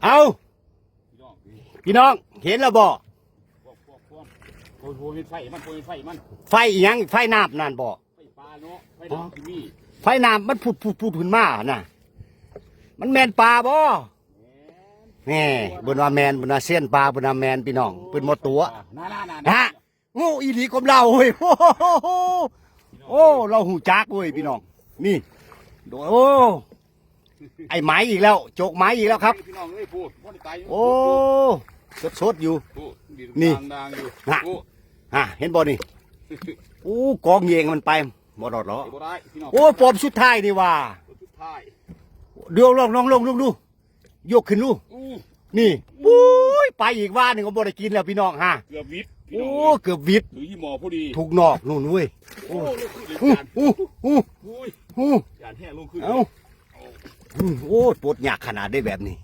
ເອົ້າ ພີ່ນ້ອງ ເຫັນແລ້ວບໍ່? ພວກ ພວກ ພວກ ໂອ້ຍ ໂອ້ຍ ເຫັນໄຟມັນ ໂອ້ຍ ເຫັນໄຟມັນ ໄຟອີ່ຫຍັງ? ໄຟນ້ຳນັ້ນບໍ່? ໄຟປ່າເນາະ ໄຟນ້ຳຊິມີ ໄຟນ້ຳມັນພຸດໆໆຂຶ້ນມານະ ມັນແມ່ນປ່າບໍ່? ແມ່ນ ແນ່ ເພິ່ນວ່າແມ່ນ ເພິ່ນວ່າຊຽນປ່າ ເພິ່ນວ່າແມ່ນ ພີ່ນ້ອງ ເພິ່ນບໍ່ຕົວະ ນະ ນະ ນະ ນະ ນະ. ໂອ້ ອີ່ຫຼີຄວາມລາວເວີຍ ໂອ້ ລາວຮູ້ຈັກເວີຍພີ່ນ້ອງ ນີ້ ໂດຍ ໂອ້ ໄອ້ໄໝອີກແລ້ວ ໂຈກໄໝອີກແລ້ວຄັບ ພີ່ນ້ອງເອີຍ ໂອ້ ໂອ້ ສົດໆຢູ່ ນີ້ ນະ ໂອ້ ຫາ ເຫັນບໍ່ນີ້ ໂອ້ ກອງແຍງມັນໄປ ບໍ່ລອດເນາະ ບໍ່ໄດ້ພີ່ນ້ອງ ໂອ້ ປອມສຸດທ້າຍນີ້ຫວ່າ ສຸດທ້າຍ ດຽວລອງ ລອງ ລອງ ລອງດູ ຍົກຂຶ້ນດູ ອື ນີ້ ໂອ້ຍ ໄປອີກວາໜຶ່ງກໍບໍ່ໄດ້ກິນແລ້ວພີ່ນ້ອງ ຫາ ເກືອບຫວິດ ໂອ້ ເກືອບຫວິດ ຖືຂີ້ໝໍ້ພໍດີ ຖືກນອກນູ້ນເວີຍ ໂອ້ ໂອ້ ໂອ້ ໂອ້ ໂອ້ຍ ໂອ້ ຢ້ານແຮງລົງຂຶ້ນ ເອົ້າ ໂອ້ຍ ປົດຍາກຂະໜາດເດ້ແບບນີ້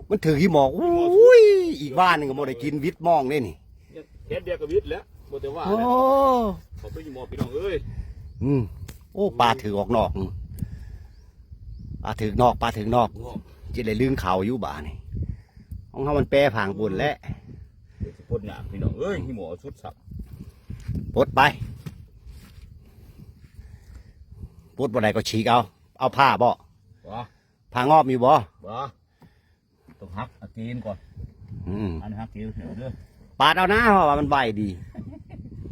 ມັນຖືຂີ້ໝໍ້ ໂອ້ຍ ອີກວາໜຶ່ງກໍບໍ່ໄດ້ກິນ ຫວິດມອງເດ້ນີ້ ແຄບດຽວກໍຫວິດແລ້ວ ບໍ່ແຕ່ວ່າ ໂອ້ ເຂົາໄປຢູ່ໝໍ້ ພີ່ນ້ອງເອີຍ ອືມ ໂອ້ ປາຖືກອອກນອກ ອືມ ປາຖືກນອກ ປາຖືກນອກ ຊິໄດ້ລຶ້ງເຂົ້າຢູ່ບາດນີ້ ຂອງເຮົາມັນແປຜາງພຸ້ນແຫຼະ ປົດຍາກ ພີ່ນ້ອງເອີຍ ຂີ້ໝໍ້ສຸດສັບ ປົດໄປ ປົດບໍ່ໄດ້ກໍສີກເອົາ ເອົາຜ້າບໍ່? ບໍ່ ຜ້າງອບມີບໍ່? ບໍ່ ຕ້ອງຫັກເອົາຕີນກ່ອນ ອືມ ອັນຫັກຕີນເດີ ປາດເອົານາ ເພາະວ່າມັນໄວດີ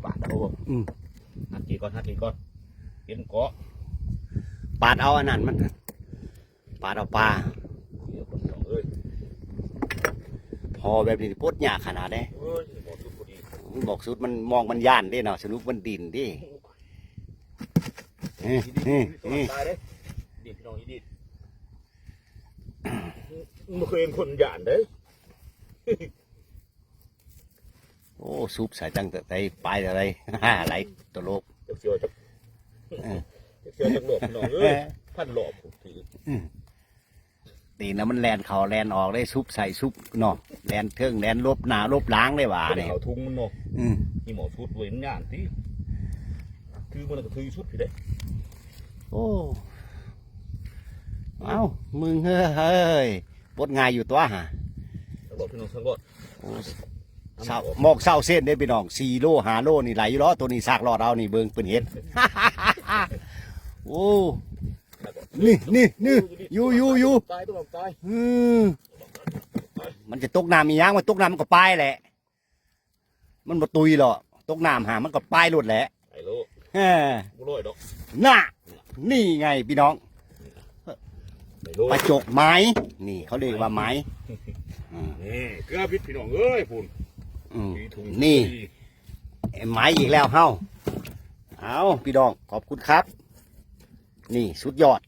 ປາດເອົາ ອືມ ຫັກຕີນກ່ອນ ຫັກຕີນກ່ອນ ເປັນເກາະ ປາດເອົາອັນນັ້ນມັນ ປາດເອົາປາ ເອີຍ ພໍແບບນີ້ປົດຍາກຂະໜາດເດ້ ເອີຍ ໝອກສຸດພໍດີ ໝອກສຸດມັນ ມອງມັນຢ້ານເດ້ເນາະ ສະໜຸກມັນດິ້ນເດ້ ເອີ ເອີ ເອີ ຕາຍເດ້ ດິ້ນ ພີ່ນ້ອງ ອີດິ້ນ ບໍ່ເຄີຍເຫັນຄົນຢ້ານເດ້ ໂອ້ ຊຸບໃສ່ຕັ້ງແຕ່ໄປແຕ່ໃດ ຫຼາຍຕະຫຼົກ ຈັກຊິເອົາຈັກ ເອີ ຈັກຊິເອົາຈັກລອບ ພີ່ນ້ອງເອີຍ ພັນລອບ ອື ຕີນນະມັນແລ່ນເຂົ້າແລ່ນອອກເດ້ ຊຸບໃສ່ຊຸບນອກ ແລ່ນເທິງແລ່ນຫຼົບໜ້າຫຼົບຫຼັງເດ້ຫວານີ້ ເອົາທຸງມັນເນາະ ອື ມີໝໍ້ຊຸດເວີຍ ມັນຢ້ານຕິ ຖືມັນກໍຖືຊຸດພີ້ເດ້ ໂອ້ ເອົ້າ ມຶງເຮີ້ຍ ປົດງ່າຍຢູ່ຕົວຫາ ສັກລອດ ພີ່ນ້ອງ ສັກລອດ ໂອ້ ເຊົ້າ ໝອກເຊົ້າເສັ້ນເດ້ພີ່ນ້ອງ ສີ່ໂລ ຫ້າໂລນີ້ໄຫຼຢູ່ເນາະ ໂຕນີ້ສາກລອດເອົານີ້ ເບິ່ງເພິ່ນເຮັດ ໂອ້ ນີ້ ນີ້ ນີ້ ຢູ່ ຢູ່ ຢູ່ ຕາຍ ຕາຍ ອື ມັນຈະຕົກນ້ຳອີ່ຫຍັງ ມັນຕົກນ້ຳມັນກໍໄປແຫຼະ ມັນບໍ່ຕຸຍດອກ ຕົກນ້ຳຫາມັນກໍໄປໂລດແຫຼະ ໄປໂລດ ເອີ ບໍ່ລອຍດອກ ນະ ນີ້ໄງພີ່ນ້ອງ ໄປໂລດ ປາຈົກໄໝ ນີ້ເຂົາເອີ້ນວ່າໄໝ ອື ນີ້ເກືອບຫວິດພີ່ນ້ອງເອີຍ ພຸ້ນ ອື ນີ້ ໄໝອີກແລ້ວເຮົາ ເອົາ ພີ່ນ້ອງ ຂອບຄຸນຄັບ ນີ້ສຸດຍອດ